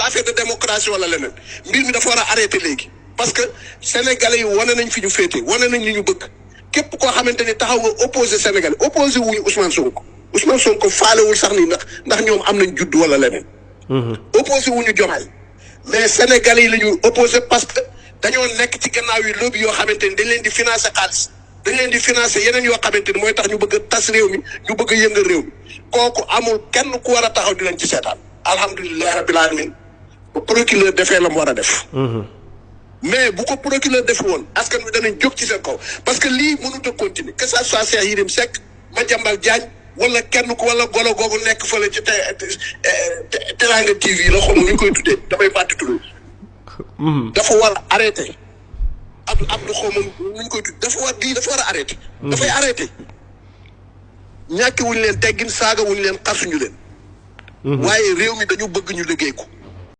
affaire de démocratie wala leneen mbir mi dafa war a arrêté léegi parce que sénégalais yi wane nañ fi ñu féete wane nañ li ñu bëgg képp koo xamante ni taxaw nga opposé sénégalais opposé wuñu Ousmane Sonko faalewul sax ni ndax ñoom am nañ judd wala leneen. opposé wuñu Diomaye mais sénégalais yi la ñu opposé parce que dañoo nekk ci gannaaw yi lobby yoo xamante ni dañ leen di financer xaalis dañ leen di financer yeneen yoo xamante ni mooy tax ñu bëgg a tas réew mi ñu bëgg a yëngal réew mi kooku amul kenn ku war a taxaw di leen ci seetaan alhamdulilah rabbil alamin bu procureur defee la mu war a def. mais bu ko procureur def woon askan wi danañ jóg ci seen kaw parce que lii mënut a continuer que ça soit Cheikh Yérim Seck Madiambal Diagne wala kenn ku wala golo googu nekk fële ci Teranga TV la xaw ma nu ñu koy tuddee damay fàtte tudd. dafa war a arrêté Abdou xaw ma nu ñu koy tuddee dafa war a arrêté. dafay arrêté. ñàkki wuñu leen teggin saaga wuñu leen xarsuñu leen. waaye réew mi dañu bëgg ñu liggéey ko.